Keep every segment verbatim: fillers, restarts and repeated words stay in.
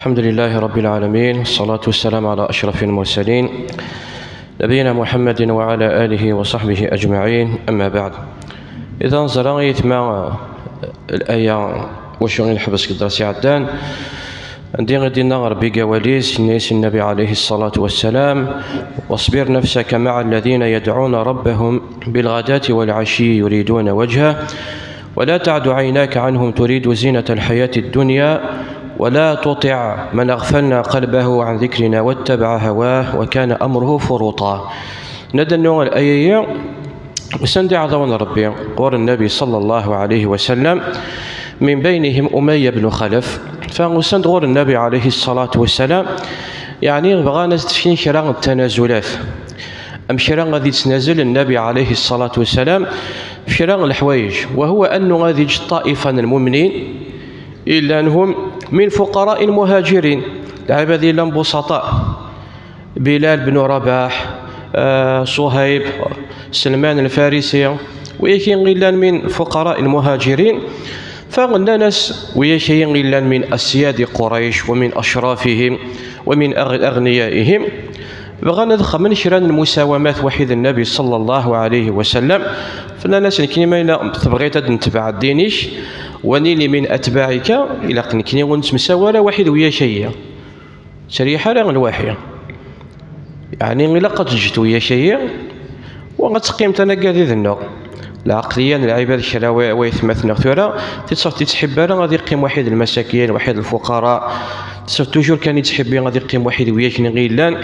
الحمد لله رب العالمين، والصلاة والسلام على أشرف المرسلين، نبينا محمد وعلى آله وصحبه أجمعين، أما بعد. Iḍ-a neẓra ayetma, eh, الآية wacu i neḥbes deg dders iɛeddan, anda i d-yenna Rebbi deg wawal-is, yenna-yas Nnbi عليه الصلاة والسلام: واصبر نفسك مع الذين يدعون ربهم بالغداة والعشي يريدون وجهه ولا تعد عيناك عنهم تريد زينة الحياة الدنيا ولا تطع من أغفلنا قلبه عن ذكرنا واتبع هواه وكان أمره فرطا. Nadi annu الآية-yi, usan-d iɛdawen n Rebbi ɣur Nnbi صلى الله عليه وسلم، من بينهم أمية بن خلف. Fa usan-d ɣur Nnbi عليه الصلاة والسلام, yeɛni bɣan ad s-d-fken kra n tanazulat. Am kra ad yettnazel Nnbi عليه الصلاة والسلام f kra n leḥwayeǧ, وهو أنه ad yeǧǧ ṭṭaifa n lmumnin, illan هم من فقراء المهاجرين, lɛibad illan busaṭa. Bilal ben Rabaḥ, eh, Suhayb, Selman Lfarisi, wiyaki illan من فقراء المهاجرين. Fa nnan-as, wiyaki illan من أسياد قريش ومن أشرافهم ومن أغ-، أغنيائهم. Bɣan ad xedmen kra n lmusawamat waḥid Nnbi صلى الله عليه وسلم. Fa nnan-as, nekkni ma yella tebɣiḍ ad netbeɛ ddin-ik, ونيل من أتباعك, ilaq nekkni ur nettemsawa ara waḥid wiyaki. Ur ttreyyiḥ ara lwaḥi. Yeɛni, ilaq ad teǧǧeḍ wiyaki, wa ad teqqimeḍ anagad yid-nneɣ. Lɛeqliya n lɛibad kra wa, waytma-tneɣ tura, ur tt-, ur tt-ittḥibbi ara ad yeqqim waḥid lmasakin, waḥid lfuqara. Tt-, toujours kan ittḥibbi ad yeqqim waḥid wiyakni i yellan.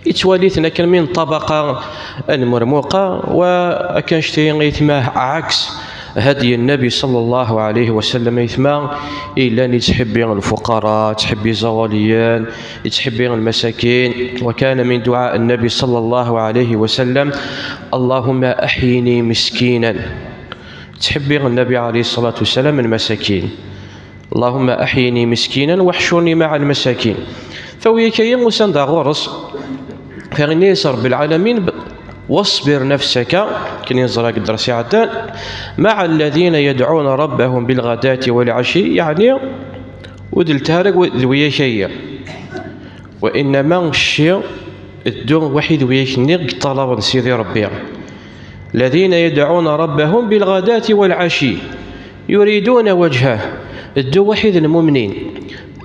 Yettwali-ten akken من طبقة n mermuqa, wa akken cti aytma ɛaks هدي النبي صلى الله عليه وسلم, aytma illan yettḥibbi lfuqara, yettḥibbi iẓawaliyen, yettḥibbi lmasakin. وكان من دعاء النبي صلى الله عليه وسلم: اللهم أحيني مسكينا. Yettḥibbi Nnbi عليه الصلاة والسلام lmasakin. اللهم أحيني مسكينا واحشرني مع المساكين. Fa wiyaki usan-d ɣur-s, fa yenna-yas Rebbi lɛalamin: واصبر نفسك, akken i neẓra deg dders iɛeddan, مع الذين يدعون ربهم بالغداة والعشي, yeɛni, ur d-ltah ara d wiyaki. وإنما cci, ddu waḥid wiyaki-nni i yeṭṭalaben Sidi Rebbi. الذين يدعون ربهم بالغداة والعشي يريدون وجهه. Ddu waḥid lmumnin,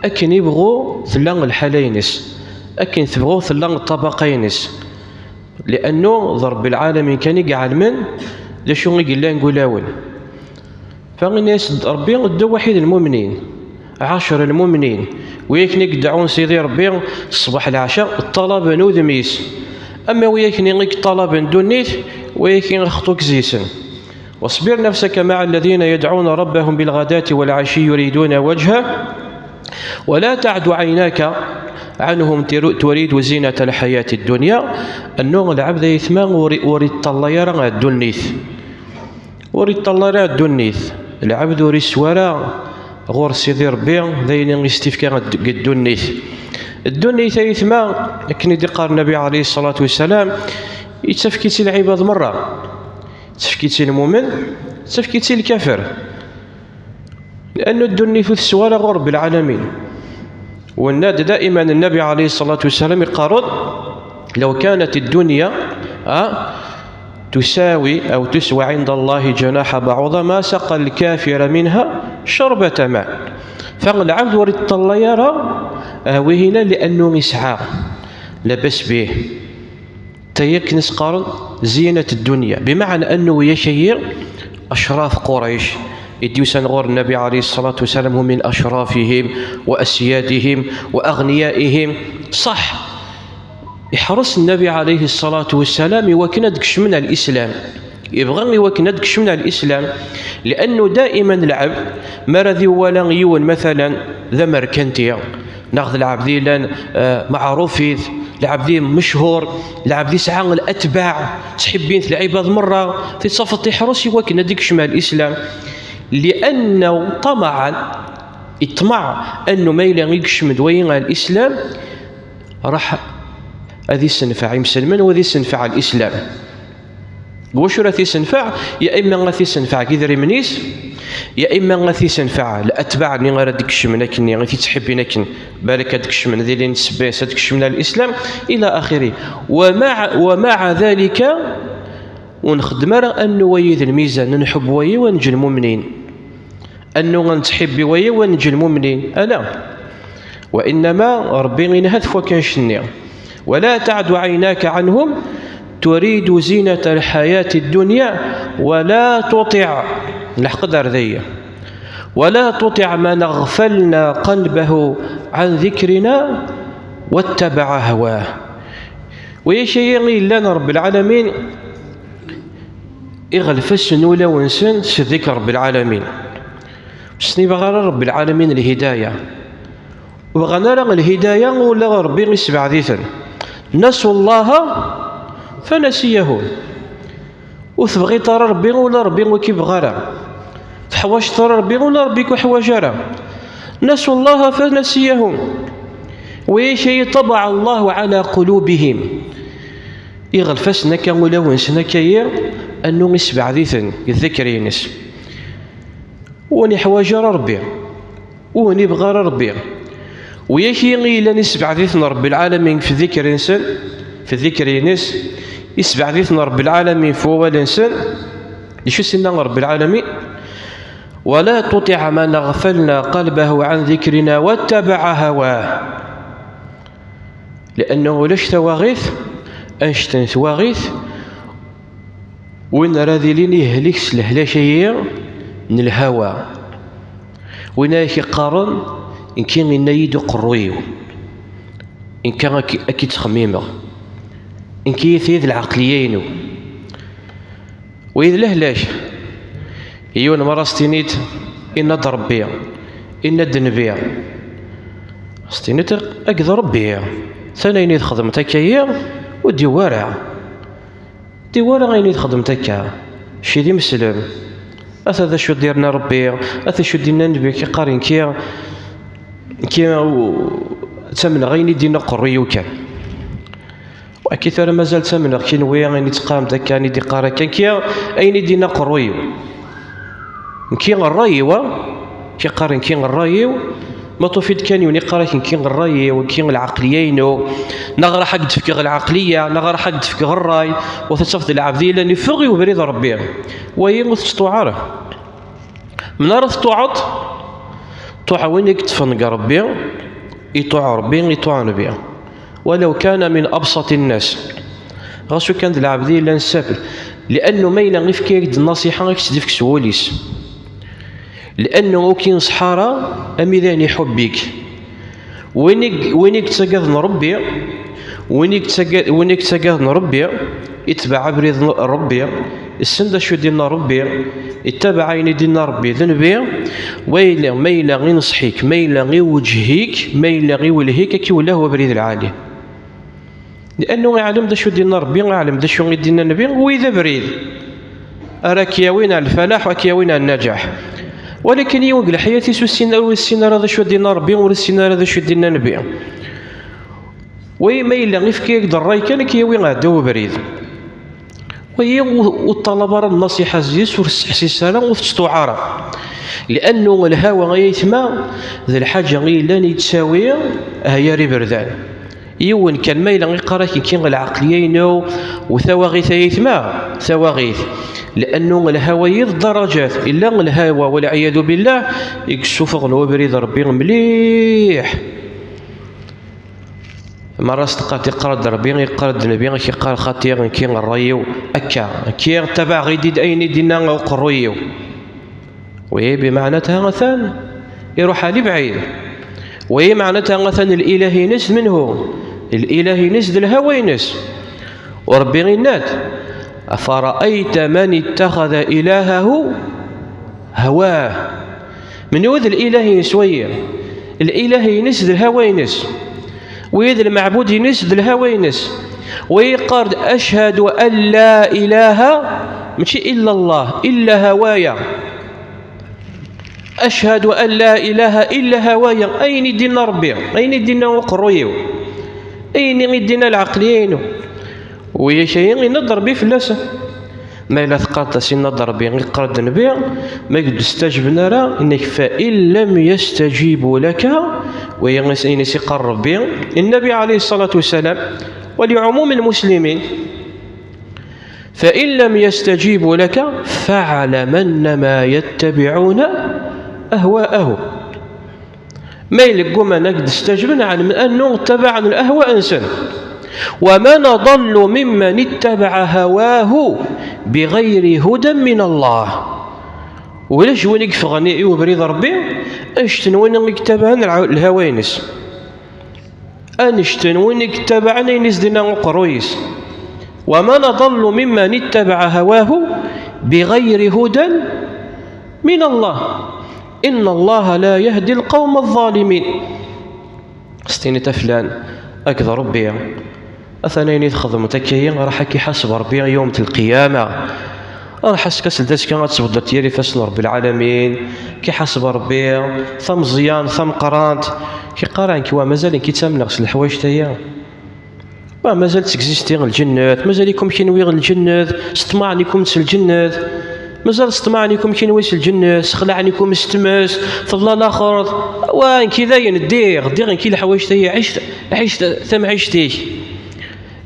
akken ibɣu tella lḥala-ines, akken tebɣu tella ṭṭabaqa-ines. Liannu d Rebbi lɛalamin kan i iɛelmen d acu i yellan deg wulawen. Fa yenna-yas-d Rebbi: ddu waḥid lmumnin, ɛacer lmumnin, wiyakni i yeddɛun Sidi Rebbi ṣṣbeḥ leɛca, ṭṭalaben udem-is. Ama wiyakni i yeṭṭalaben ddunit, wiyaki xṭu-k zisen. واصبر نفسك مع الذين يدعون ربهم بالغداة والعشي يريدون وجهه ولا تعد عيناك عنهم تر-، تريد زينة الحياة الدنيا. Annu lɛebd aytma ur, ur iṭṭalay ara ddunit. Ur iṭṭalay ara ddunit. Lɛebd ur iswa ara ɣur Sidi Rebbi d ayen i s-t-ifka deg ddunit. Ddunit aytma, akken i d-iqqar Nnbi عليه الصلاة والسلام, yettefk-itt i lɛibad merra. Tefk-itt i lmumen, tefk-itt i lkafir. Liannu ddunit ur teswa ara ɣur Rebbi lɛalamin. Wenna-d daiman Nnbi عليه الصلاة والسلام iqqar-d: لو كانت الدنيا, ah, تساوي أو تسوى عند الله جناح بعوضة ما سقى الكافر منها شربة ماء. Fa lɛebd ur iṭṭalay ara, ah, wihina liannu isɛa, labas bih. Tayi akken i s-qqaren زينة الدنيا, بمعنى أنه wiyaki أشراف قريش i d-yusan ɣur Nnbi عليه الصلاة والسلام, هم من أشرافهم وأسيادهم وأغنيائهم. صح, iḥres Nnbi عليه الصلاة والسلام i wakken ad kecmen ar Lislam. Yebɣa i wakken ad kecmen ar Lislam, liannu daiman lɛebd, mi ara d-iwala yiwen, matalan, d amerkanti, neɣ d lɛebd yellan, eh, meɛrufit, lɛebd i mechur, lɛebd yesɛa latbaɛ, ttḥibbin-t lɛibad merra, tittafeḍ tiḥrus i wakken ad ikcem ar Lislam. Lianna ṭamaɛan, iṭmeɛ annu ma yella ikcem-d wayi ar Lislam, raḥ ad isenfeɛ imselmen u ad isenfeɛ Lislam. Wacu ara t-isenfeɛ? Ya imma ad t-isenfeɛ deg idrimen-is, ya imma ad t-isenfeɛ latbaɛ-nni ara d-kecmen akkenni, i t-ittḥibbin akken, balak ad d-kecmen di lin sebba-s, ad d-kecmen ar lislam, ila axiri. Wa maɛa, wa maɛa dalika, ur nxeddem ara annu wayi d lmizan n lḥubb wayi wa neǧǧ lmumnin. Annu ad nettḥibbi wayi wa neǧǧ lmumnin. Ala. Wa innama Ṛebbi inha-t f wakk annect-nni. ولا تعد عيناك عنهم تريد زينة الحياة الدنيا ولا تطع، lḥeqq d ar dayi, ولا تطع من أغفلنا قلبه عن ذكرنا واتبع هواه. Wa acu-yi i yellan Ṛebbi lɛalamin iɣlef-asen ulawen-nsen s dik Ṛebbi lɛalamin. Ur sen-ibɣa ara Ṛebbi lɛalamin lhidaya. Ur bɣan ara lhidaya, ula Ṛebbi isebɛed-iten. نسوا الله فنسيهم. Ur tebɣiḍ ara Ṛebbi, ula Ṛebbi ur k-ibɣi ara. Teḥwaǧeḍ ara Ṛebbi, ula Ṛebbi ur k-iḥwaǧ ara. نسوا الله فنسيهم. Wa acu-yi طبع الله على قلوبهم. Iɣlef-asen akka ulawen-nsen akka-yi, annu isebɛed-iten deg ddikr-ines. Ur iḥwaǧ ara Ṛebbi, ur ibɣi ara Ṛebbi. Wa acu-yi i yellan isebɛed-iten Ṛebbi lɛalamin f ddikr-nsen, f ddikr-ines, isebɛed-iten Ṛebbi lɛalamin f wawal-nsen. D acu i s-yenna Ṛebbi lɛalamin? ولا تطع من أغفلنا قلبه عن ذكرنا واتبع هواه. Lianna ulac tawaɣit annect n twaɣit win ara d-ilin yehlik s lehlak-agi n lhawa. Win ara k-iqqaren, nekki inna-yi-d uqerruy-iw, nekki ad k-, ad k-ttxemmimeɣ, nekki tagi d lɛeqliya-inu. Wa d lehlak. Yiwen mara s-tiniḍ, inna-d Ṛebbi, inna-d Nnbi. S-tiniḍ, akked Ṛebbi, tani ayen i txedmeḍ akka-yi, ur d-iwwi ara. D-iwwi ara ayen i txedmeḍ akka. Kečči d imeslem. Ata d acu d-irna Ṛebbi, ata d acu d-inna Nnbi, k-iqqar nekki, nekki, u-, ttamneɣ ayen i d-inna uqerruy-iw kan. Akka tura mazal ttamneɣ kenwi ayen i d-teqqarem akka, ayen i d-iqqar akka, nekki ayen i d-inna uqerruy-iw. Nekki ṛṛay-iw, a? K-iqqar nekki ṛṛay-iw, ma tufiḍ kan yiwen iqqar-ak nekki ṛṛay-iw, nekki lɛeqliya-inu, neɣ ruḥ ad k-d-fkeɣ lɛeqliya, neɣ ruḥ ad k-d-fkeɣ ṛṛay, u ad tafeḍ lɛebd yellan iffeɣ i ubrid n Ṛebbi. Wayi ur tettṭuɛ ara. Mnara teṭṭuɛeḍ? Ṭuɛ win i yeṭṭfen deg Ṛebbi, iṭuɛ Ṛebbi, iṭuɛ Nnbi. ولو كان من أبسط الناس. Ɣas ukan d lɛebd yellan ssabel. Liannu ma yella ifka-yak-d nnasiḥa, ad k-tt-d-ifk s wul-is. Liannu ur k-inṣeḥ ara, ami d ayen iḥubb-ik. Win i, win i yettagaden Ṛebbi, win i yettaga-, win i yettagaden Ṛebbi, itbeɛ abrid n Ṛebbi, issen d acu i d-inna Ṛebbi, ittabaɛ ayen i d-inna Ṛebbi d Nnbi, wa yella, ma yella inṣeḥ-ik, ma yella iwǧeh-ik, ma yella iwelleh-ik, ad k-iwelleh ubrid lɛali. Liannu iɛlem d acu i d-inna Ṛebbi, iɛlem d acu i d-inna Nnbi, wi d abrid ara k-yawin ar lfalaḥ, ara k-yawin ar nnaǧaḥ. Walakin yiwen deg leḥyat-is ur issin, ur issin ara d acu i d-inna Ṛebbi, ur issin ara d acu i d-inna Nnbi. Wa ma yella ifka-yak-d ṛṛay kan, ad k-yawi ar ddaw ubrid. Wayi ur, ur ṭṭalab ara nnasiḥa zzi-s, ur sseḥsis ara, ur tettṭuɛ ara. Liannu lhawa, ay aytma, d lḥaǧa i yellan yettawi ahyar iberdan. Yiwen kan ma yella iqqar-ak nekki lɛeqliya-inu u tawaɣit, ay aytma, tawaɣit. Liannu lhawa-yi d ddarajat, illa lhawa, walɛiyadu billah, i yessufɣen ubrid Ṛebbi mliḥ. Mara s-teqqar, iqqar-d Ṛebbi, iqqar-d Nnbi, ak-iqqar xaṭi, nekki ṛṛay-iw akka, nekki ttabaɛeɣ-id ayen i d-inna uqerruy-iw. Wi bimeɛnatha atan iruḥ ar lebɛid. Wi meɛnatha atan lilah-ines d menhu? Lilah-ines d lhawa-ines. U Ṛebbi inna-d: أفرأيت من اتخذ إلهه هواه. Menhu d lilah-ines wayi? Lilah-ines d lhawa-ines. Wayi d lmeɛbud-ines d lhawa-ines. Wayi yeqqar-d: أشهد أن لا إله, mačči إلا الله, إلا هوايا. أشهد أن لا إله إلا هوايا. Ayen i d-inna Ṛebbi, ayen i d-inna uqerruy-iw, ayen i d-inna lɛeqliya-inu. Wi akka-yi, yenna-d Ṛebbi fell-asen. Ma yella teqqareḍ-as inna-d Rebbi, iqqar-d Nnbi, ma k-d-staǧben ara, inna-k, فإن لم يستجيبوا لك, wa ayen i s-iqqar Rebbi i Nnbi عليه الصلاة والسلام ولعموم المسلمين. فإن لم يستجيبوا لك فاعلم أنما يتبعون أهواءهم. Ma yella ggumman ad k-d-stajben, ɛlem annu ttabaɛen lehwa-nsen. ومن أضل ممن اتبع هواه بغير هدى من الله. Ulac win i yeffɣen i ubrid n Rebbi, annect n win i yettabaɛen lha-, lhawa-ines. Annect n win i yettabaɛen ayen i s-d-inna uqerruy-is. ومن أضل ممن اتبع هواه بغير هدى من الله. إن الله لا يهدي القوم الظالمين. S-tiniḍ a flan, akked Rebbi, atan ayen i txedmeḍ akka-yi, raḥ ad k-iḥaseb Rebbi yawmet lqiyama. Raḥ ass-, ass-, d azekka ad tesbeddleḍ yir ifassen n Rebbi lɛalamin, k-iḥaseb Rebbi, tameẓyant, tameqqrant, k-iqqar nekk wa mazal nekk ttamneɣ s leḥwayeǧ-agi. Wa mazal tettgzizti lǧennet, mazal-ikum kenwi lǧennet, sṭemɛen-ikum s lǧennet, mazal sṭemɛen-ikum kenwi s lǧennet, sexlaɛen-ikum s tmes, teḍla laxert. Wa nekki dayen ddiɣ, ddiɣ nekki leḥwayeǧ-agi, ɛic, ɛic tamɛict-ik.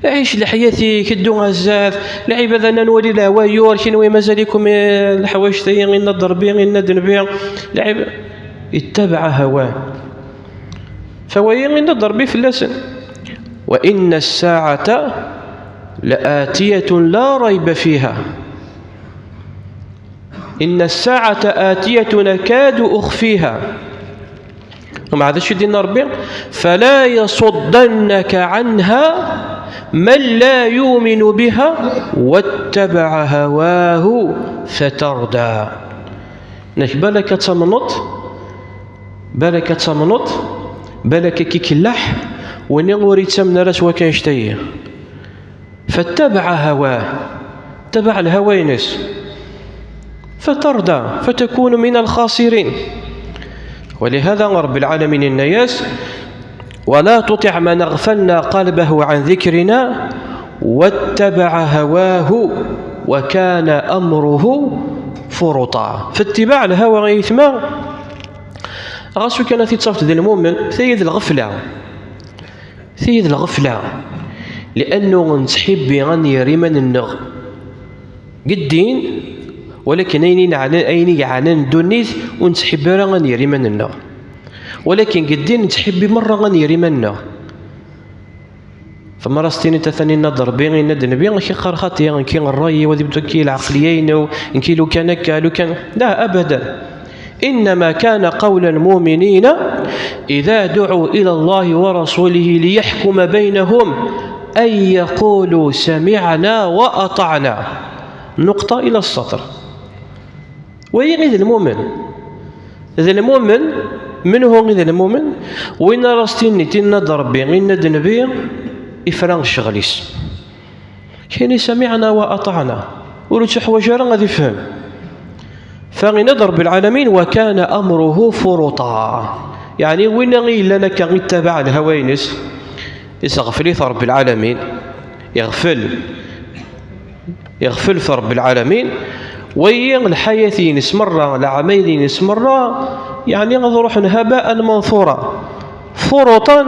Ɛic leḥyat-ik, ddu ar zdat, lɛibad-a nwali leɛwayur, kenwi mazal-ikum, eh, leḥwayeǧ-agi, inna-d Rebbi, inna-d Nnbi, lɛib-, ittabaɛ hawa. Fa wayi inna-d Rebbi fell-asen: وإن الساعة لآتية لا ريب فيها. إن الساعة آتية أكاد أخفيها. Umbeɛd acu i d-yenna Rebbi? فلا يصدنك عنها من لا يؤمن بها واتبع هواه فتردى. Nek balak ad tamneḍ, balak ad tamneḍ, balak ad k-ikelleḥ win ur yettamen ara s wakka annect-agi. فاتبع هواه، اتبع الهوى-ines. فتردى، فتكون من الخاسرين. ولهذا رب العالمين النياس: ولا تطع من أغفلنا قلبه عن ذكرنا واتبع هواه وكان أمره فرطا. فاتباع الهوى يا يتما، ɣas kan ad t-id-tafeḍ d lmumen, tayi d lɣefla. Tayi d lɣefla, li'annu nettḥibbi ad nerr iman-nneɣ deg ddin, walakin ayen i neɛnan, ayen i yeɛnan ddunit, ur nettḥibbi ara ad nerr iman-nneɣ. Walakin deg ddin nettḥibbi merra ad nerr iman-nneɣ. Fa ma ara s-tiniḍ atan inna-d Rebbi, inna-d Nnbi, ak-iqqar xaṭi, nekki ṛṛay-iw ad yebdu akka i lɛeqliya-inu, nekki lukan akka, lukan. La, abadan. إنما كان قول المؤمنين إذا دعوا إلى الله ورسوله ليحكم بينهم أن يقولوا سمعنا وأطعنا. نقطة إلى السطر. Wayi i d lmumen. D lmumen, منو i d lmumen? Win ara s-tiniḍ, inna-d Rebbi, inna-d Nnbi, ifra ccɣel-is. Kini سمعنا وأطعنا. Ur ittuḥwaǧ ara ad ifhem. Fa inna-d Rebbi lɛalamin: وكان أمره فرطا. Yeɛni win i yellan akka ittabaɛ lhawa-ines, isɣefl-it Rebbi lɛalamin, iɣfel, iɣfel-it Rebbi lɛalamin, wayi lḥayat-ines merra, leɛmayel-ines merra, yeɛni ad ruḥen هباء منثورا. فرطا،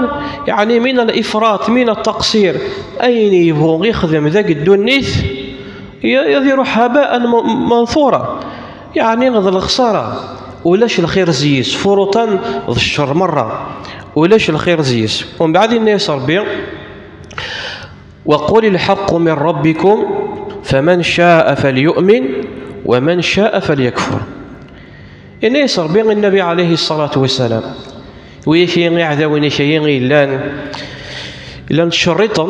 يعني من الإفراط، من التقصير. Ayen yebɣu ixdem deg ddunit, y-, ad iruḥ هباء م-, منثورا. Yeɛni d lexsara. Ulac lxir zzi-s. فرطا d ccer merra. Ulac lxir zzi-s. Umbeɛd inna-yas Rebbi: وقل الحق من ربكم فمن شاء فليؤمن ومن شاء فليكفر. Inna-yas Rebbi i Nnbi ɛalayhi ṣṣalatu wassalam: Wi-ak-i iɛdawen-ik-ayi i yellan, llan ttcerriṭen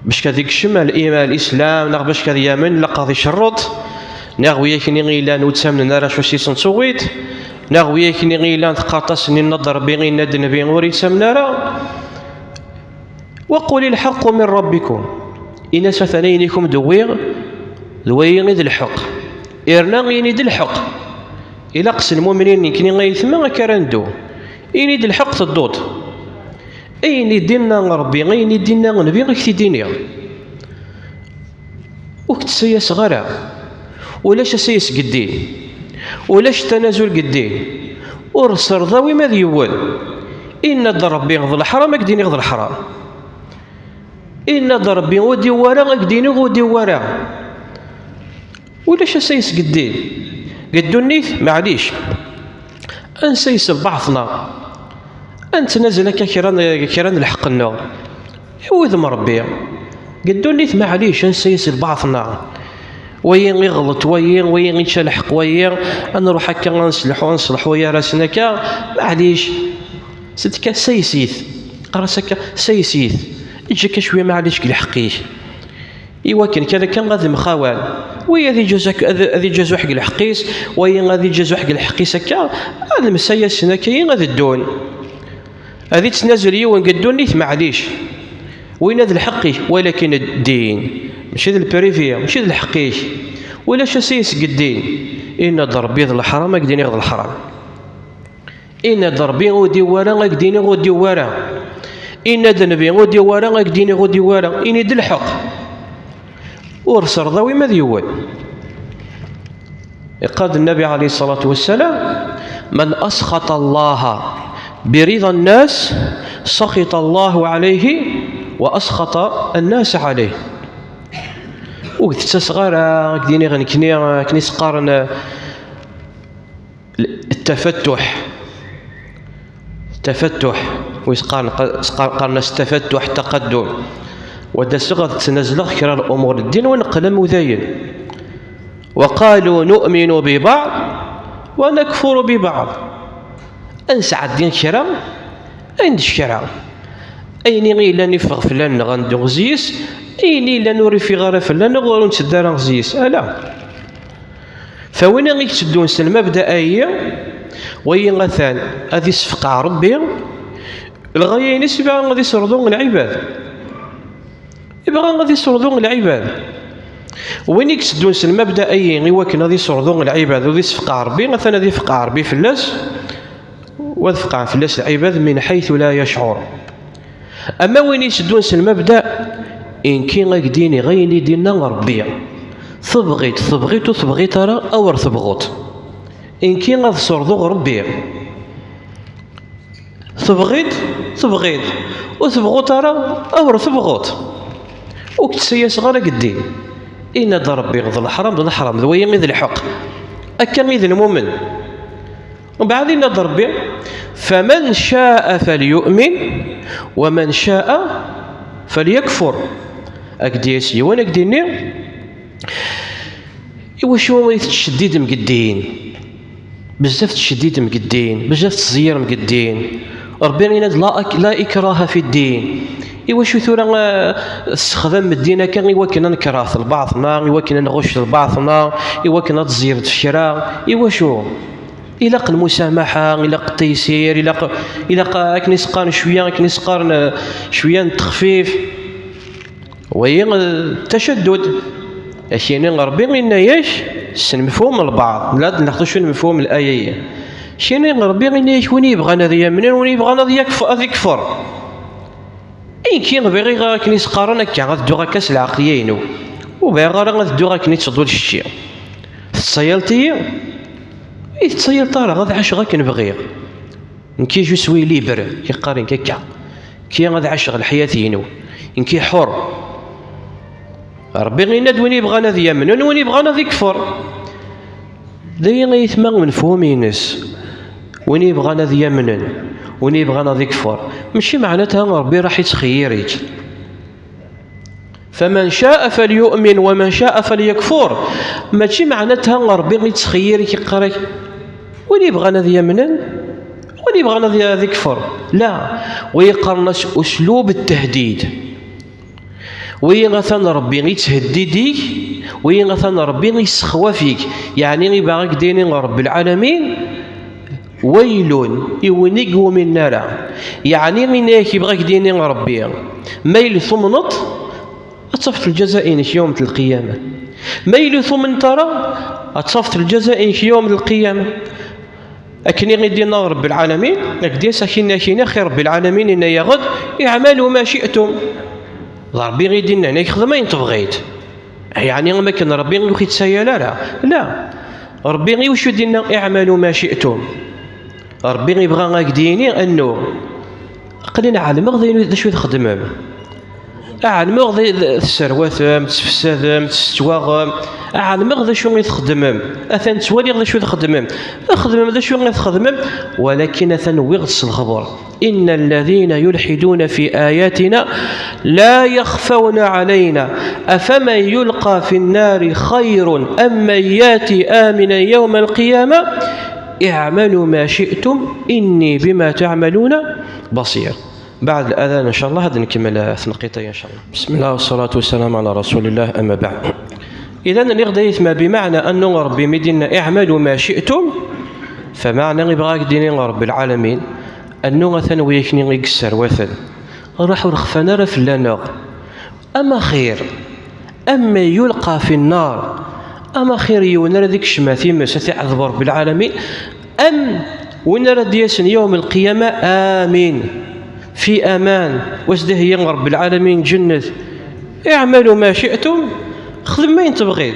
bac ad ikcem al-iman, al-islam, neɣ bac ad yamen, ilaq ad icerreḍ, neɣ wi-ak-nni i yellan ur ttamnen ara s wass-is n tuɣit, neɣ wi-ak-nni i yellan teqqareḍ-asen inna-d Rebbi, inna-d Nnbi, ur ittamen ara. وقل الحق من ربكم. Ini-as atan ayen i kum-d-wwiɣ d wayi i d lḥeqq. Irna ini-d lḥeqq. Ilaq s lmumnin nekni ay aytma akka ara neddu. Ini-d lḥeqq tedduḍ. Ayen i d-inna Rebbi, ayen i d-inna Nnbi, ad k-t-id-iniɣ. Ur k-ttsayaseɣ ara. Ulac asayes deg ddin. Ulac tanazul deg ddin. Ur sserḍawi ma d yiwen. Inna-d Ṛebbi d leḥram, ad k-d-iniɣ d leḥram. Inna-d Ṛebbi ur d-iwwi ara, ad k-d-iniɣ ur d-iwwi ara. Ulac asayes deg ddin. Deg ddunit, maɛlic. Ad nsayes lbaɛḍ-nneɣ. Ad nettnazel akka kra n, kra n lḥeqq-nneɣ. I wudem Ṛebbi. Deg ddunit, maɛlic, ad nsayes lbaɛḍ-nneɣ. Wayi iɣelṭ, wayi, wayi ičča lḥeqq, wayi ad nruḥ akka ad nselḥu, ad nṣelḥu gar-asen akka, maɛlic. Sed ka sayes-it. Qqar-as akka, sayes-it. Eǧǧ akka cwiya, maɛlic, deg lḥeqq-ik. Iwakken kan akka ad mxawan. Wi ad iǧazu, ad, ad iǧazu ḥeg lḥeqq-is, wayi ad iǧazu ḥeg lḥeqq-is akka, ad msayasen akka, ad ddun. Ad ittnazel yiwen deg ddunit, maɛlic. Win ad lḥeqq-ik, walakin ddin. Mačči d lprivi, mačči d lḥeqq-ik. Ulac asayes deg ddin. Inna-d Ṛebbi d leḥram, ad k-d-iniɣ d leḥram. Inna-d Ṛebbi ur d-iwwi ara, ad k-d-iniɣ ur d-iwwi ara. Inna-d Nnbi ur d-iwwi ara, ad k-d-iniɣ ur d-iwwi ara. Ini-d lḥeqq. Ur sserḍawi ma d yiwen. Iqal-d Nnabi ɛalayhi ṣṣalatu wassalam: "Man asxata Allaha bi rida nnas, saxita Allahu ɛalayhi wa asxata nnas ɛalayh." Ur k-d-ttaseɣ ara, ad k-d-iniɣ nekkni, akken i s-qqaren, ttafatuḥ. Ttafatuḥ. Wis qqaren, qqaren-as ttafatuḥ, taqaddum. Wa d-aseɣ ad ttnazleɣ kra n lumuṛ n ddin, wa neqqel am udayen. Wa qalu nu'minu bi baɛḍ, wa nakfuru bi baɛḍ. Ad nesɛeddi kra, ad nečč kra. Ayen i yellan iffeɣ fell-aneɣ, ad neddu ɣer-s. Ayen i yellan ur iffiɣ ara fell-aneɣ, ur netteddu ara ɣer-s. Ala. Fa win i yetteddun s lmabda-ayi, wayi atan ad isfeqɛeɣ Ṛebbi, lɣaya-ines ibɣa ad iserḍu lɛibad. Ibɣa ad iserḍu lɛibad. Win i yetteddun s lmabda-ayi i wakken ad iserḍu lɛibad, ur isfeqɛeɣ Ṛebbi, atan ad ifeqɛeɣ Ṛebbi fell-as, wa ad feqɛen fell-as lɛibad min ḥaytu la yecɛur. Ama win itteddun s lmabda, i nekki ad k-d-iniɣ ayen i d-inna Ṛebbi. Tebɣiḍ, tebɣiḍ ur tebɣiḍ ara, awer tebɣuḍ. I nekki ad serḍuɣ Ṛebbi. Tebɣiḍ, tebɣiḍ. Ur tebɣuḍ ara, awer tebɣuḍ. Ur k-ttsayaseɣ ara deg ddin. Inna-d Ṛebbi d leḥram, d leḥram, d wayi i d lḥeqq. Akka i d lmumen. Mbeɛd inna-d Ṛebbi: "Faman ca'a falyu'min, wa man ca'a falyakfur." Ad k-d-yas yiwen, ad k-d-inni: "Iwacu i tettceddidem deg ddin? Bezzaf tettceddidem deg ddin, bezzaf tettẓeyyirem deg ddin." Ṛebbi yenna-d: "La ak-, la ikraha fi ddin." Iwacu tura, eh, tessexdam ddin akka i wakken ad nekṛeh lbaɛḍ-nneɣ, i wakken ad nɣucc lbaɛḍ-nneɣ, i wakken ad tẓeyyeṛ kra? Iwacu? Ilaq lmusamaḥa, ilaq ttaysir, ilaq, ilaq akken i s-qqaren cwiya, akken i s-qqaren, eh, cwiya n ttexfif. Wayi, eh, tacaddud. Akini Ṛebbi inna-yak s lemfhum lbaɛḍ, la d-nexdec lemfhum laya-yi. Akini Ṛebbi inna-yak win yebɣan ad yamnen, win yebɣan ad yakf-, ad ikfer. I nekki bɣiɣ akken i s-qqaren akka, ad dduɣ akka s lɛeqliya-inu. Ur bɣiɣ ara ad dduɣ akken i ttḍul kečči. Tettṣayaleḍ-iyi? I tettṣayaleḍ ara, ad ɛaceɣ akken bɣiɣ. Nekki je suis libre, yeqqar nekk akka. Nekki ad ɛaceɣ leḥyat-inu. Nekki ḥur. Ṛebbi yenna-d win yebɣan ad yamnen, win yebɣan ad ikfer. D aya ayetma lmefhum-ines. Win yebɣan ad yamnen, win yebɣan ad ikfer. Mačči meɛnatha Ṛebbi raḥ ittxeyyir-ik. Faman ca'a falyu'min wa man ca'a falyakfur. Mačči meɛnatha Ṛebbi ittxeyyir-ik, iqqar-ak, win yebɣan ad yamnen, win yebɣan ad, ad ikfer. La, wa yeqqaren-as uslub ttahdid. Wi atan Ṛebbi itthendid-ik, wi atan Ṛebbi issexwaf-ik. Yeɛni ibɣa ad k-d-yini Ṛebbi lɛalamin: "Waylun", i win i yuminen ara. Yeɛni inna-yak ibɣa ad k-d-yini Ṛebbi: ma yili tumneḍ, ad tafeḍ lǧaza-inek yawm lqiyama. Ma yili ur tumneḍ ara, ad tafeḍ lǧaza-inek yawm lqiyama. Akken i d-yenna Ṛebbi lɛalamin, ak-d-yas akini, akini, axi Ṛebbi lɛalamin yenna-yaɣ-d: "I'malu ma shi'tum." D Ṛebbi i d-yennan, ak xdem ayen tebɣiḍ. Yeɛni am akken Ṛebbi ur k-yettsayal ara. La. Ṛebbi i wacu d-yenna: "Iɛmalu ma ci'tum." Ṛebbi ibɣa ad k-d-yini annu aql-in ɛelmeɣ d ayen, d acu i txeddmem. Ɛelmeɣ d, d, tesserwatem, tesfsadem, tesswaɣem. Ɛelmeɣ d acu i txeddmem. Atan ttwaliɣ d acu i txeddmem. Xedmem d acu i txeddmem, walakin atan wwiɣ-d s lexber. إن الذين يلحدون في آياتنا لا يخفون علينا أفمن يلقى في النار خير أم من ياتي آمنا يوم القيامة اعملوا ما شئتم إني بما تعملون بصير. بعد الأذان إن شاء الله هذا نكمل التنقيطية إن شاء الله. بسم الله والصلاة والسلام على رسول الله، أما بعد. إذن نغدى يثمى بمعنى أنه ربي مدينة: "اعملوا ما شئتم". فمعنى إبغاك ديني رب العالمين أنه مثلا ويكني يكسر وثن راح ورخفنا راه في اللانوغ. أما خير، أما يلقى في النار، أما خير يونر ذيك الشماتي مساتي عذب رب العالمين، أم وين راه دياسن يوم القيامة آمين، في أمان، واش ده هي رب العالمين جنة. اعملوا ما شئتم، خذ ما ينتبغي،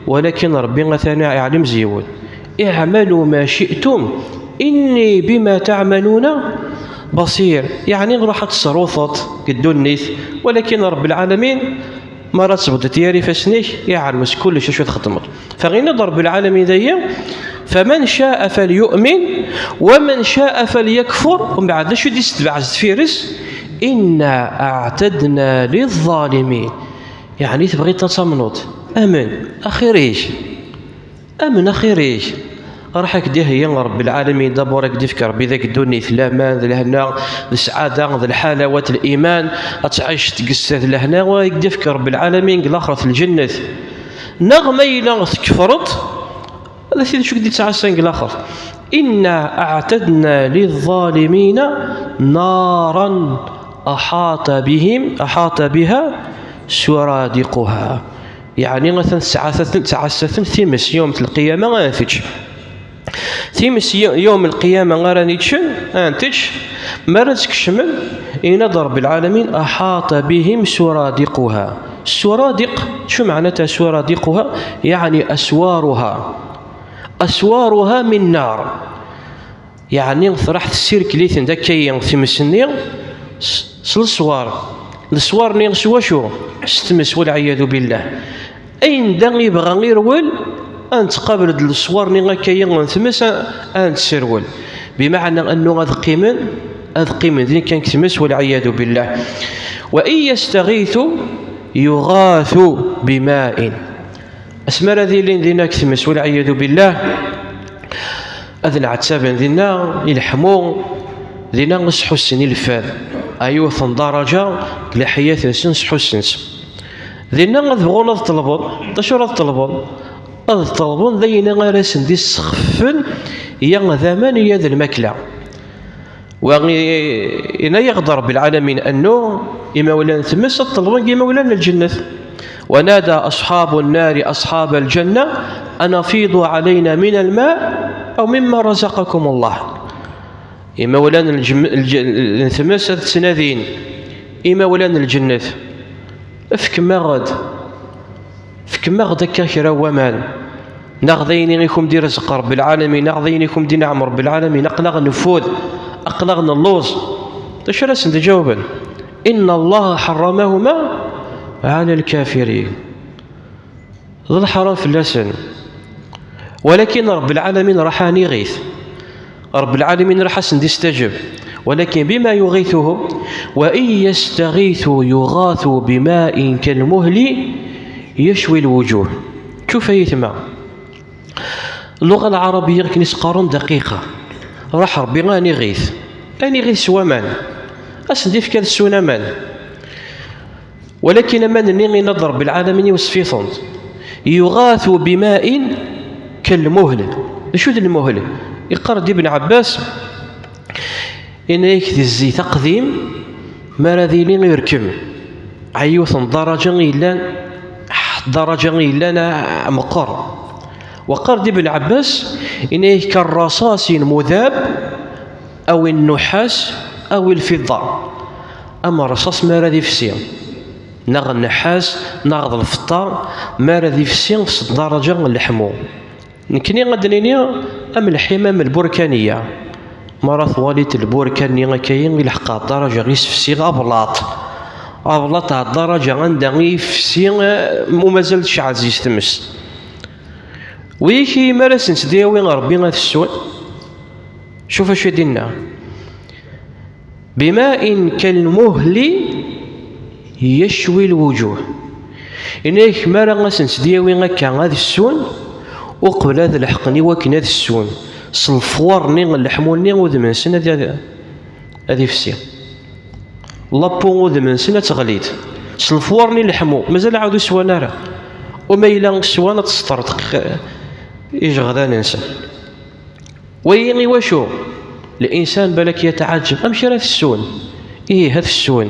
ولكن ربي مثلا يعلم زيود. اعملوا ما شئتم إني بما تعملون بصير. يعني راح تصروفط قدو النيث، ولكن رب العالمين ما راه تبدت يا ريفاسنيك يعلم كل شيء شو تخدمت. فغينا رب العالمين ذي: "فمن شاء فليؤمن ومن شاء فليكفر". ومن بعد شو دي ستبع فيرس: "إنا أعتدنا للظالمين". يعني تبغي تتصمنوت. أمن أخيريش. أمن أخيريش. راح هكذا هي رب العالمين دابور هكذا فكر بذاك الدنيا لامان ذا الهنا، السعادة ذا الحلاوة الإيمان، أتعيش تقسى ذا الهنا وهكذا فكر رب العالمين الآخرة الجنة. نغمة إلا تكفرت، هذا سيدي شو قد يتعسى الآخر. "إنا أعتدنا للظالمين نارا أحاط بهم، أحاط بها سرادقها". يعني مثلا سعاسة، سعاسة ثمس يوم القيامة غانتج. ثمس يو-، يوم القيامة غانتج، غانتج. مرة تكشمل، إن رب العالمين أحاط بهم سرادقها. السرادق، شو معناتها سرادقها؟ يعني أسوارها. أسوارها من نار. يعني راح تسير كليتن ذاك تمسني س-، سلسوار. السوار ني سوا شو؟ ستمس والعياذ بالله. أين دا يبغى يرول أن تقابل السوار ني كي تمس أن تسرول. بمعنى أنه هذا قيمن، هذا قيمن ذي كان تمس والعياذ بالله. "وإن يستغيثوا يغاثوا بماء". Asmi ara d-ilin dinna deg tmes, walɛiyadu billah, ad nɛettaben dinna, ileḥmu dinna, sḥussen i lfad, a yiwet n daraǧa deg leḥyat-nsen, sḥussen-tt. Dinna ad bɣun ad ṭelben, d acu ara ṭelben? Ad ṭelben d ayen ara sen-d-issexfen ya d aman, ya d lmakla. Wa i-, yenna-yaɣ-d Ṛebbi lɛalamin, annu imawlan n tmes ad ṭelben deg imawlan n lǧennet. ونادى أصحاب النار أصحاب الجنة أن أفيضوا علينا من الماء أو مما رزقكم الله. Imawlan n lǧem-, lǧ-, n tmes ad ttnadin imawlan n lǧennet: "Efkem-aɣ-d, efkem-aɣ-d akka kra n waman." Neɣ d ayen i kum-d-irezq Ṛebbi lɛalamin, neɣ d ayen i kum-d-inɛem Ṛebbi lɛalamin, aql-aɣ neffud, aql-aɣ nelluẓ. D acu ara sen-d-ǧawben? إن الله حرمهما على الكافرين. D lḥaram fell-asen. Walakin Ṛebbi lɛalamin raḥ aniɣit. Ṛebbi lɛalamin raḥ asen-d-istajeb. Walakin بما يغيثهم، وإن يستغيثوا يغاثوا بماء كالمهل يشوي الوجوه. Tšuf ay aytma. Lluɣa lɛarabiya akken i s-qqaren daqiqa. Raḥ Ṛebbi ad aniɣit. Ad aniɣit s waman. Ad sen-d-ifk ad ssun aman. Walakin aman-nni yenna-d Ṛebbi lɛalamin i wasef-itent: يغاث بماء كالمهل. D acu d lmuhl? Iqqar-d Ibn Ɛebbas, yenna-yak d zzit aqdim mi ara d-yili irkem, a yiwet n ddaraǧa i yellan, ddaraǧa i yellan, a, meqqer. Wa qqar-d Ibn Ɛebbas, yenna-yak: كالرصاص المذاب أو النحاس أو الفضة. Am rrṣaṣ mi ara d-ifsi. neɣ nnḥas, neɣ d lfeṭṭa, mi ara d-ifsi s ddaraǧa n leḥmu. Nekkni ad d-nini am lḥima, am lburkaniya. Mi ara twaliḍ lburkan-nni akka-yi, ileḥq ɣer ddaraǧa i s-fsiɣ ablaṭ. Ablaṭ ɣer ddaraǧa anda i ifsi, eh, mu mazal tceɛɛed zi tmes. Wigi mi ara sen-tt-d-yawi Ṛebbi ad ssun. Cuf acu i d-inna. Bima'in kalmuhli yecwi lwuǧuh. Ini-ak, mi ara asen-tt-d-yawi akka ad ssun, uqbel ad leḥqen i wakken ad ssun, s lefwar-nni n leḥmu-nni, udem-nsen ad, ad ifsi. Lapu udem-nsen ad teɣlid. S lefwar-nni n leḥmu, mazal ɛad ur swan ara. Uma yella swan, ad tesṭerṭeq ijeɣdan-nsen. Wagi iwacu? Linsan balak yetɛeǧǧeb, amek ara tessun? Ih, ad tessun.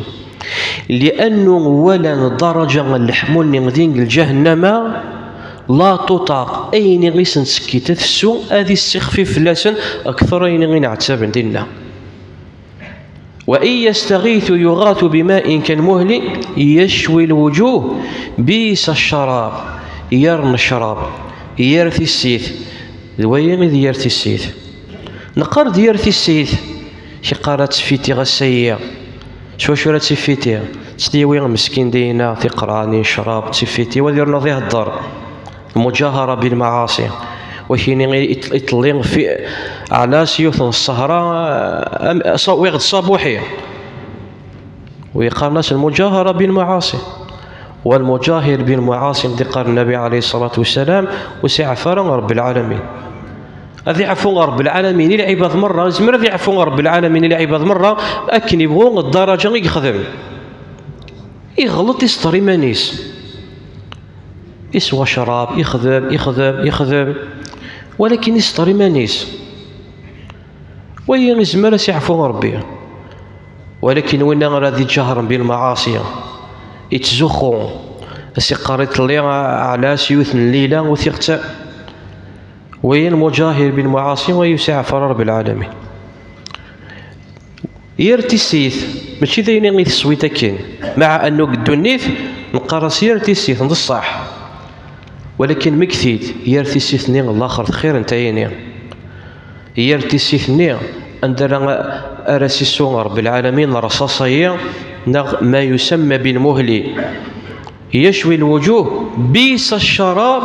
Liannu walan ddaraǧa n leḥmu-nni din deg lǧahennama, la tuṭaq, ayen i sen-tsekkit ad tessu, ad issixfif fell-asen akter ayen i nɛettaben dinna. Wa in yastaɣithu yughathu bima'in kalmuhli yecwi lwuǧuh, bi'sa ccrab, yir nnecrab, yir tissit. D wayi i d yir tissit. Neqqar-d yir tissit, yeqqar ad tifiti ass-ayi. S wacu ara tifiti? Ttyawi meskin dinna tiqraɛin n ccrab, tifiti, wa d yernu ad ihedder. Lmuǧahara bilmaɛaṣi. Wakini i, i, iṭelli fi, ɛlas yiwet n ṣṣehra, am, sa-, wiɣ-d ṣabuḥi. Wiqqaren-as lmuǧahara bilmaɛaṣi. Walmuǧahir bilmaɛaṣi, d-iqqar Nnabi ɛalayhi ṣṣalatu wassalam, ur s-iɛeffa ara Ṛebbi lɛalamin. Ad iɛfu Ṛebbi lɛalamin i lɛibad merra, izmer ad iɛfu Ṛebbi lɛalamin i lɛibad merra, akken ibɣu ddaraǧa i yexdem. Iɣleṭ, isṭer iman-is. Iswa ccrab, ixdem, ixdem, ixdem. Walakin isṭer iman-is. Wayi izmer ad s-iɛfu Ṛebbi. Walakin winna ara d-iǧahren bilmaɛaṣi, ittzuxxu, as-iqqar iṭelli ɛlas yiwet n llila, ur t-iɣettam. Wayi lmuǧahir bilmaɛaṣi, wayi ur s-iɛeffa ara Ṛebbi lɛalamin. Yir tissit, mačči d ayen i teswiḍ akken. Maɛa annu deg ddunit, neqqar-as yir tissit, d ṣṣeḥ. Walakin mekti-d, yir tissit-nni n laxert xir n tayini. Yir tissit-nni, anda ara, ara s-issu Ṛebbi lɛalamin ṛṛṣaṣ-ayi, neɣ ma yusamma bilmuhli. يشوي الوجوه، بئس الشراب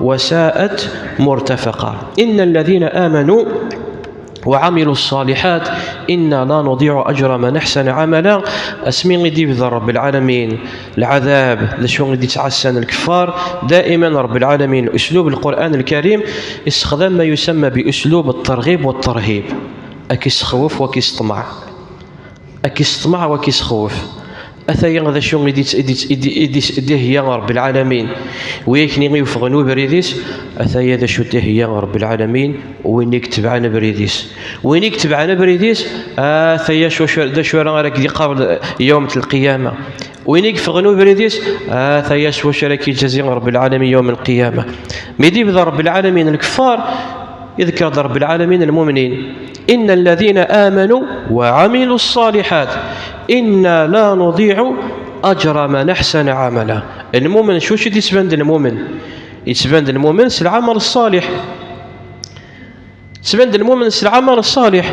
وساءت مرتفقا. إن الذين آمنوا وعملوا الصالحات إنا لا نضيع أجر من أحسن عملا. Asmi i d-ibda Ṛebbi lɛalamin lɛadab, d acu i d-ittɛassan lkeffar, daiman Ṛebbi lɛalamin, uslub Lqur'an Lkarim, issexdam ma yusamma bi uslub ṭṭerɣib wa ṭṭerhib. Ad k-issexwef, wa k-isṭmeɛ. Ad k-isṭmeɛ, wa k-isxewwef. Ataya d acu i d-, i d-, i d-, i d-, i d-iheyya Ṛebbi lɛalamin. Wi akken i yeffɣen ubrid-is, ataya d acu i d-iheyya Ṛebbi lɛalamin, win i itebɛen abrid-is. Win i itebɛen abrid-is, ataya acu, acu, d acu ara, ara k-d-iqabel yawmet lqiyama. Win i yeffɣen ubrid-is, ataya s wacu ara k-iǧazi Ṛebbi lɛalamin yawm lqiyama. Mi d-ibda Ṛebbi lɛalamin lkeffar, iḍker-d Ṛebbi lɛalamin lmumnin. إن الذين آمنوا وعملوا الصالحات إنا لا نضيع أجر من أحسن عملا. Lmumen, s wacu i d-yettban-d lmumen? Yettban-d lmumen s lɛamal ṣṣaliḥ. Yettban-d lmumen s lɛamal ṣṣaliḥ.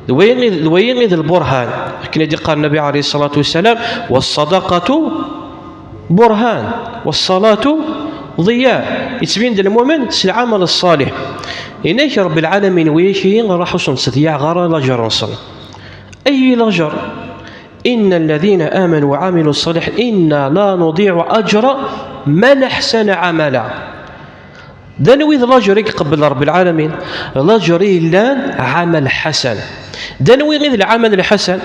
D wayi i d, d wayi i d lburhan. Akken i d-iqqar Nnabi ɛalayhi ṣṣalatu wassalam: والصدقة برهان والصلاة ضياء. Yettbin-d lmumen s lɛamal ṣṣaliḥ. Inak Ṛebbi lɛalamin, wi ak-iyi, raḥ ur sen-ttḍeyyiɛeɣ ara laǧer-nsen. Ay laǧer! إن الذين آمنوا وعملوا الصالحات إنا لا نضيع أجر من أحسن عملا. D anwi d laǧer i iqebbel Ṛebbi lɛalamin? Laǧer i yellan ɛamal ḥasan. D anwi i d lɛamal lḥasan?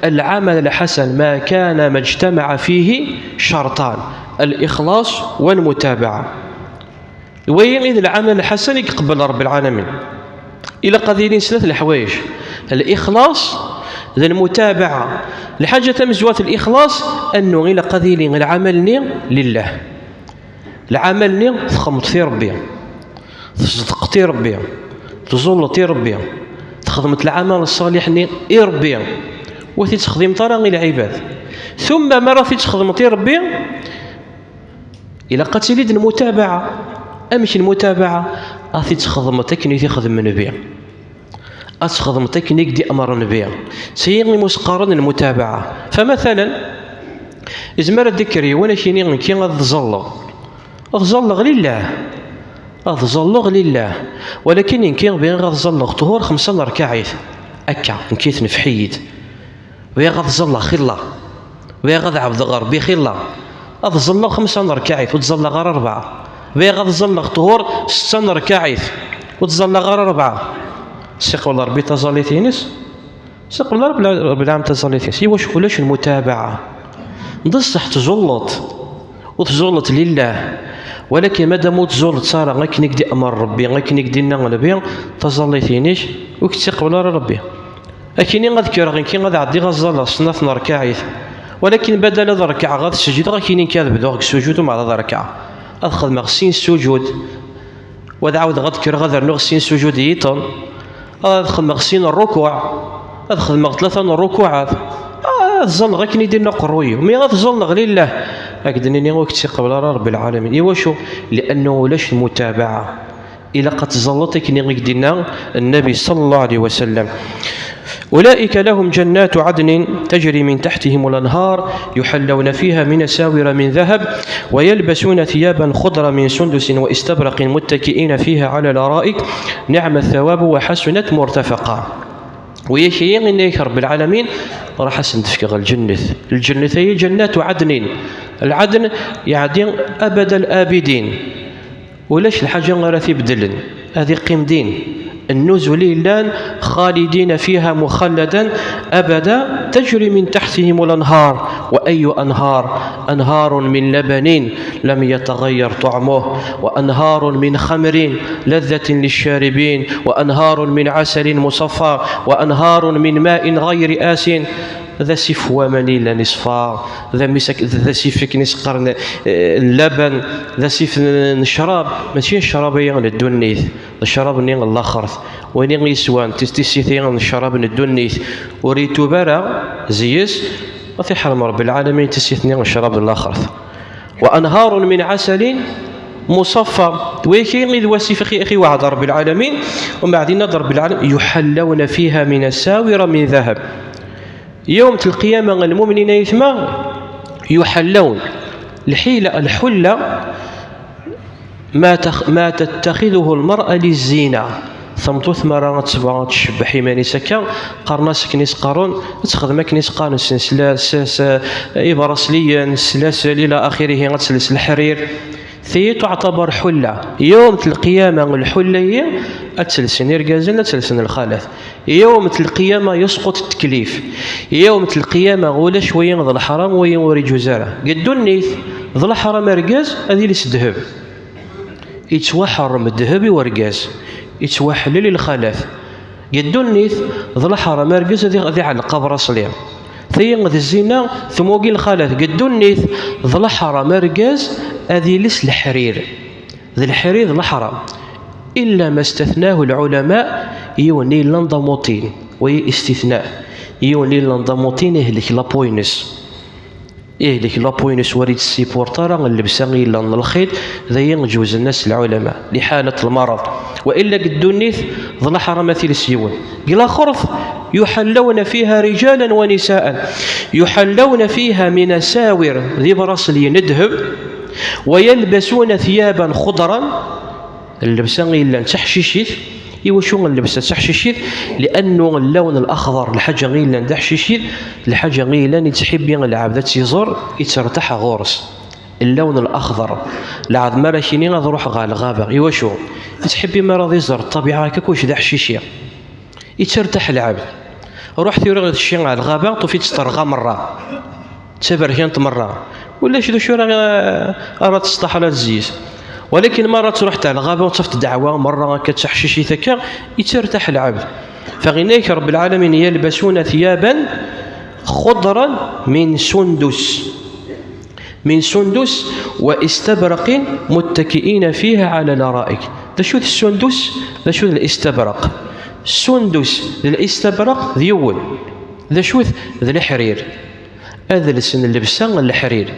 العمل الحسن ما كان ما اجتمع فيه شرطان، الإخلاص والمتابعة. Wayi i d lɛamal lḥasan i iqebbel Ṛebbi lɛalamin. Ilaq ad ilin snat leḥwayeǧ: lixlaṣ d lmutabaɛa. Lḥaǧa tamezwarut, lixlaṣ, annu ilaq ad yili lɛamal-nni lillah. Lɛamal-nni txedmeḍ-t i Ṛebbi, tzedqeḍ i Ṛebbi, tẓulleḍ i Ṛebbi, txedmeḍ lɛamal ṣṣaliḥ-nni i Ṛebbi. Ur t-id-texdimeḍ ara i lɛibad. Tumma mi ara t-id-texdmeḍ i Ṛebbi, ilaq ad tili d lmutabaɛa. Amek lmutabaɛa? Ad t-id-texdmeḍ akken i t-ixdem Nnbi. Ad txedmeḍ akken i k-d-iɛmer Nnbi. D tayi i mus-qqaren lmutabaɛa. Famatalan, izmer ad d-ikker yiwen ad k-yini nekki ad ẓalleɣ. Ad ẓalleɣ lillah. Ad ẓalleɣ lillah. Walakin nekki bɣiɣ ad ẓalleɣ ṭhur xemsa n rkaɛit. Akka, nekki tenfeḥ-iyi-d. Bɣiɣ ad ẓalleɣ xilla. Bɣiɣ ad ɛebdeɣ Ṛebbi xilla. Ad ẓalleɣ xemsa n rkaɛit, ur ẓalleɣ ara rebɛa. Bɣiɣ ad ẓalleɣ ṭhur setta n rkaɛit, ur ẓalleɣ ara rebɛa. Siqbel Ṛebbi taẓallit-ines. Siqbel Ṛebbi lɛam taẓallit-ines. Iwacu ulac lmutabaɛa? D ṣṣeḥ tẓulleḍ, ur tẓulleḍ lillah. Walakin madam ur tẓulleḍ ara akken i k-d-iɛmer Ṛebbi, akken i k-d-inna Nnbi, taẓallit-inek ur k-tt-iqbel ara Ṛebbi. Akini ad kkreɣ nekki ad ɛeddiɣ ad ẓẓalleɣ snat n rkaɛit. Walakin badal ad rekɛeɣ ad sejdeɣ, akini nekki ad bduɣ deg sujud umbeɛd ad rekɛeɣ. Ad xedmeɣ sin sujud. Wa ad ɛawdeɣ ad kkreɣ ad rnuɣ sin sujud yiṭen. Ad xedmeɣ sin rrukuɛ. Ad xedmeɣ tlata n rrukuɛat. Ad ẓẓalleɣ akken i d-inna uqerruy-iw. Mi ad ẓẓalleɣ lillah, ad k-d-nini ur k-tt-iqbel ara Ṛebbi lɛalamin. Iwacu? Li'annu ulac lmutabaɛa. Ilaq ad tẓalleḍ akken i k-d-inna Nnbi ṣalla Llahu ɛalayhi wa sallam. أولئك لهم جنات عدن تجري من تحتهم الأنهار يحلون فيها من أساور من ذهب ويلبسون ثيابا خضرا من سندس وإستبرق متكئين فيها على الأرائك نعم الثواب وحسنت مرتفقا. Wiyayi i yenna-k Ṛebbi lɛalamin, ruḥ ad sen-d-fkeɣ lǧennet. Lǧennet-ayi جنات عدن. Lɛadn yeɛni أبد الآبدين. Ulac lḥaǧa ara t-ibeddlen, ad iqqim din. Nnuzul i yellan, خالدين فيها مخلدا أبدا، تجري من تحتهم الأنهار. وأي أنهار؟ أنهار من لبن لم يتغير طعمه، وأنهار من خمر لذة للشاربين، وأنهار من عسل مصفى، وأنهار من ماء غير آسن. D asif n waman i yellan iṣfa, d amis ak-, d asif akken i s-qqaren, eh, n laban, d asif n, n ccrab, mačči n ccrab-agi n ddunit, d ccrab-nni n laxert. Win i yeswan tis-, tissit-agi n ccrab n ddunit, ur itub ara zi-s, ad t-iḥrem Ṛebbi lɛalamin tissit-nni n ccrab n laxert. وأنهار من عسل مصفى. Wagi i d wasif i, i iweɛɛed Ṛebbi lɛalamin, umbeɛd yenna-d Ṛebbi lɛalamin, يحلون فيها من أساور من ذهب. Yawmet lqiyama, lmumnin ayetma, يحلون. Lḥila, lḥulla, ma tex-, ma tettexiduhu lmar'a lizzina. Tameṭṭut mi ara ad tebɣu ad tcebbeḥ iman-is akka, qqaren-as akken i s-qqaren, ad texdem akken i s-qqaren s, s, s, s ibraṣliyen, s lasel, ila axirihi, ad tels leḥrir. Tiyi tuɛtabar ḥulla. Yawmet lqiyama, lḥulla-yi ad tt-lsen irgazen, ad tt-lsen lxalat. Yawmet lqiyama yesqut tteklif. Yawmet lqiyama ulac wayi d leḥram, wayi ur iǧuz ara. Deg ddunit, d leḥram argaz ad iles ddheb. Yettwaḥerrem ddheb i urgaz. Yettwaḥellel i lxalat. Deg ddunit, d leḥram argaz ad iɣ-, ad iɛelleq abraṣli. Tiyi d zzina, tmugi lxalat. Deg ddunit, d leḥram argaz ad iles leḥrir. D leḥrir d leḥram. إلا ما استثناه العلماء, yiwen i yellan d amuṭin, wayi istithna. Yiwen i yellan d amuṭin, ihlek la peau-ines. Ihlek la peau-ines, ur itessipurṭ ara llebsa i yellan n lxiṭ, d ayi ǧewzen-as lɛulama, liḥalat lmareḍ. Wa illa deg ddunit, d leḥram ad t-iles yiwen. Deg laxert, يحلون فيها رجالا ونساء. يحلون فيها من أساور, d ibraṣliyen n ddheb, ويلبسون ثيابا خضرا, llebsa i yellan d taḥcicit. Iwacu llebsa d taḥcicit? Li'annu llawn laxḍer, lḥaǧa i yellan d aḥcicit, lḥaǧa i yellan yettḥibbi lɛebd ad tt-iẓer, yettertaḥ ɣur-s. Llawn laxḍer, lɛebd mi ara k-yini ad ruḥeɣ ɣer lɣaba. Iwacu? Yettḥibbi mi ara ad iẓer ṭṭabiɛa akka kullec d aḥcici. Yettertaḥ lɛebd. Ruḥ tura ad tecci ɣer lɣaba, tufiḍ-tt terɣa merra. D taberkant merra. Ulac d acu ara, ara tesṭaḥ ala zzis. Walakin mi ara truḥ ɣer lɣaba, ad tafeḍ ddeɛwa merra akka d taḥcicit akka, yettertaḥ lɛebd. Fa yenna-k Ṛebbi lɛalamin, يلبسون ثيابا خضرا من سندس. من سندس وإستبرق متكئين فيها على الأرائك. D acu d ssundus? D acu d listabraq? Ssundus d listabraq d yiwen. D acu-t? D leḥrir. Ad lsen llebsa n leḥrir.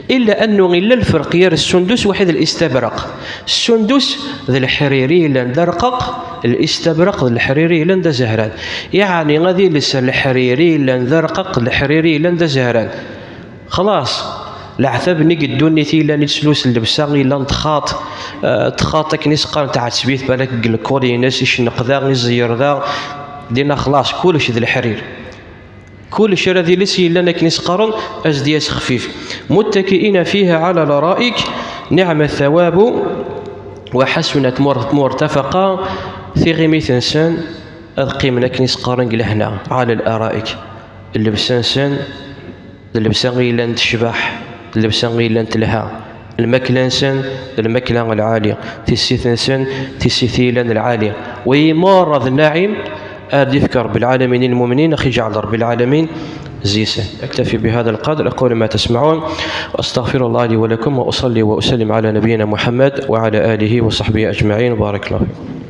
Illa annu illa lferq gar ssundus waḥid listabraq. Ssundus d leḥrir i yellan d arqeq, listabraq d leḥrir i yellan d azehran. Yeɛni ad iles leḥrir i yellan d arqeq d leḥrir i yellan d azehran. Xlaṣ, leɛtab-nni deg ddunit i yellan i teslus llebsa i yellan txaṭ, eh, txaṭ akken i s-qqaren tɛettbit, balak deg lkul-ines, icenneq da, iẓeyyer da, dinna xlaṣ, kullec d leḥrir. Kullec ara d iles yellan akken i s-qqaren, ad s-d-yas xfif. متكئين فيها على الأرائك نعم الثواب وحسنت مر-، مرتفقا. Tiɣimit-nsen ad qqimen akken i s-qqaren deg lehna, على الأرائك. Llebsa-nsen d llebsa i yellan tecbeḥ, d llebsa i yellan telha. Lmakla-nsen d lmakla lɛali, tissit-nsen d tissit i yellan lɛali. Wiyi merra d nnaɛim ara d-ifk Ṛebbi lɛalamin i lmumnin, ax iǧɛel Ṛebbi lɛalamin zzi-sen. أكتفي بهذا القدر، أقول ما تسمعون، وأستغفر الله لي ولكم، وأصلي وأسلم على نبينا محمد وعلى آله وصحبه أجمعين. بارك الله فيكم.